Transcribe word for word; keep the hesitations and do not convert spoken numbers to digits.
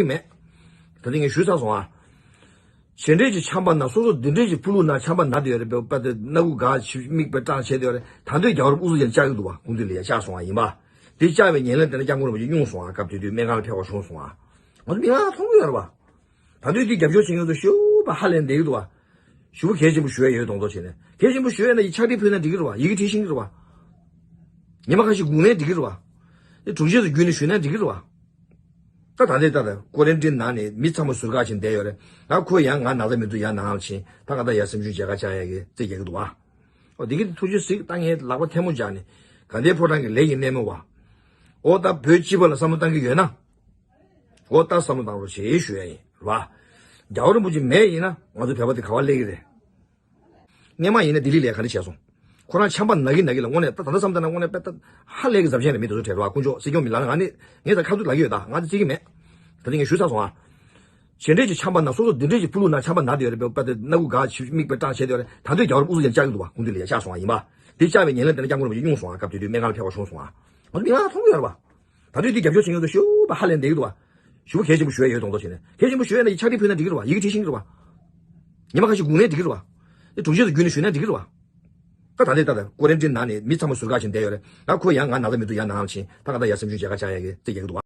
གི་མེད། ད་ལྟ་ངས་ཞུས་ཚར་སོང་ཨ། བྱེད་འབྲེལ་གྱི་ཆམ་པ་ན་སོ་སོ་འདི་འདྲས་ཀྱི་ཕུ་ལུ་ན་ཆམ་པ་ན་དེ་ཡོད་རེད། པ་དེ་སྣ་ཁུག་ག་ཆི་མིག་པའི་སྐྲངས་བྱས་དེ་ཡོད་རེད། ད་འདོད་རྒྱ་བར་ཨུ་ཚུགས་ཀྱང་བཅག་གི་འདུག་བ། ཀུང་ཏི་ལ་ཡ་བཅག་སོང་ཨ། ཡིན་པ། དེ་བཅག་པའི་ཉེན་ལན་དེ་ན་སྐྱབས་མགོན་རིན་པོ་ཆེ་སྙུང་སོང་ཨ། སྐབས་དེ་དུས་སྨན་ཁང་ལ་ཕེབས་པ་བྱུང་སོང་ཨ། ང་ཚོ་མི་མང་མཐོང་གི་ཡོད་རེད་བ། ད་དུས་དེ་རྒྱབ་སྐྱོར་བྱེད་མཁན་ཚོ་ཞེ་པོ་ཧ་ལས་བསྡད་ཀྱི་འདུག་བ། ཞེ་པོ་གལ་ཆེན་པོ་ཞུ་ཡ་ཡོད་མདོག་མདོག་བྱས་ནས། གལ་ཆེན་པོ་ཞུ་ཡ་ན་ཡི་ཕྱག་བྲིས་ཕུལ་ན་འགྲིག་གི་རེད་བ། ཡི་གེ་བྲིས་ཤེས་ཀྱི་རེད་བ། ཉི་མ་ཁ་ཤས་སྒུག་ནའི་འགྲིག་གི་རེད་བ། དེ་དྲུང་ཆེ་ཚོ་བརྒྱུད་ནས་ཞུས་ན་འགྲིག་གི་རེད་བ། ད་ད་ལྟའི་ད་ལྟ་ཀོ་རན་ཊིན་ནང་ནས་མི་ཚང་མ་ཟུར་བཀག་བྱས་བསྡད་ཡོད་རེད། ད་ཁོ་ཡང་ང་ན་ཚ་མི་འདུག་ཡ་ནང་ལ་ཕྱིན། ད་ག་ད་ཡ་སེམས་ཤུགས་བརྗེ་ཁ་བཅག་ཡ་གི་རྩིས་རྒྱག་གི་འདུག་བ། ཨོ་དེ་གི་ཐུགས་རྗེ་གཟིགས། ད་ངས་ལག་པ་ཐལ་མོ་སྦྱར་ནས་དགའ་ལྡན་ཕོ་བྲང་གི་ལས་ཀྱི་སྣེ་མོ་བ། ཨོ་ད་བོད་སྤྱི་པ་ལ་བསམ་བློ་བཏང་གི་ཡོད་ན། ཨོ་ད་བསམ་བློ་བཏང་རོགས་བྱེད་ཞུ་ཡ་ཡིན་ར། རྒྱལ་བ་རིན་པོ་ཆེ་མེད་ཡིན་ན་ང་ཚོ་བོད་པ་དེ་ག་བ་སླེབས་ཀྱི་རེད། སྔས་མ་ཡིན་ན་ལྡི་ལི་ལ་ག་རེ་བྱས་སོང་། ཁོ་རང་ཆམ་པ་ན་གི་ན་གི་ལ་དངོས་གནས་ད་ད་ལྟ་བསམ་ད་ན་དངོས་གནས་དཔེ་ད་ཧ་ལས་གི་གཟབ་ཆེན་རེད། མི་དེ་ཚོ་དྲན་རོགས་དཀོན་མཆོག་སྲིད་སྐྱོང་མི་ལ་ང་ནི་ངས་ད་ཁ་ཐུག་ལབ་ཀྱི་ཡོད། ད་ང་ཚོ་བརྩི་གི་མེད། ད་ལྟ་ངས་ཞུས་ཚར་སོང་ཨ། བྱེད་འབྲེལ་གྱི་ཆམ་པ་ན་སོ་སོ་འདི་འདྲས་ཀྱི་ཕུ་ལུ་ན་ཆམ་པ་ན་དེ་ཡོད་རེད། པ་དེ་སྣ་ཁུག་ག་ཆི་མིག་པའི་སྐྲངས་བྱས་དེ་ཡོད་རེད། ད་འདོད་རྒྱ་བར་ཨུ་ཚུགས་ཀྱང་བཅག་གི་འདུག་བ། ཀུང་ཏི་ལ་ཡ་བཅག་སོང་ཨ། ཡིན་པ། དེ་བཅག་པའི་ཉེན་ལན་དེ་ན་སྐྱབས་མགོན་རིན་པོ་ཆེ་སྙུང་སོང་ཨ། སྐབས་དེ་དུས་སྨན་ཁང་ལ་ཕེབས་པ་བྱུང་སོང་ཨ། ང་ཚོ་མི་མང་མཐོང་གི་ཡོད་རེད་བ། ད་དུས་དེ་རྒྱབ་སྐྱོར་བྱེད་མཁན་ཚོ་ཞེ་པོ་ཧ་ལས་བསྡད་ཀྱི་འདུག་བ། ཞེ་པོ་གལ་ཆེན་པོ་ཞུ་ཡ་ཡོད་མདོག་མདོག་བྱས་ནས། གལ་ཆེན་པོ་ཞུ་ཡ་ན་ཡི་ཕྱག་བྲིས་ཕུལ་ན་འགྲིག་གི་རེད་བ། ཡི་གེ་བྲིས་ཤེས་ཀྱི་རེད་བ། ཉི་མ་ཁ་ཤས་སྒུག་ནའི་འགྲིག་གི་རེད་བ། དེ་དྲུང་ཆེ་ཚོ་བརྒྱུད་ནས་ཞུས་ན་འགྲིག་གི་རེད་བ། ད་ད་ལྟའི་ད་ལྟ་ཀོ་རན་ཊིན་ནང་ནས་མི་ཚང་མ་ཟུར་བཀག་བྱས་བསྡད་ཡོད་རེད། ད་ཁོ་ཡང་ང་ན་ཚ་མི་འདུག་ཡ་ནང་ལ་ཕྱིན། ད་ག་ད་ཡ་སེམས་ཤུགས་བརྗེ་ཁ་བཅག་ཡ་གི་རྩིས་རྒྱག་གི་འདུག་བ།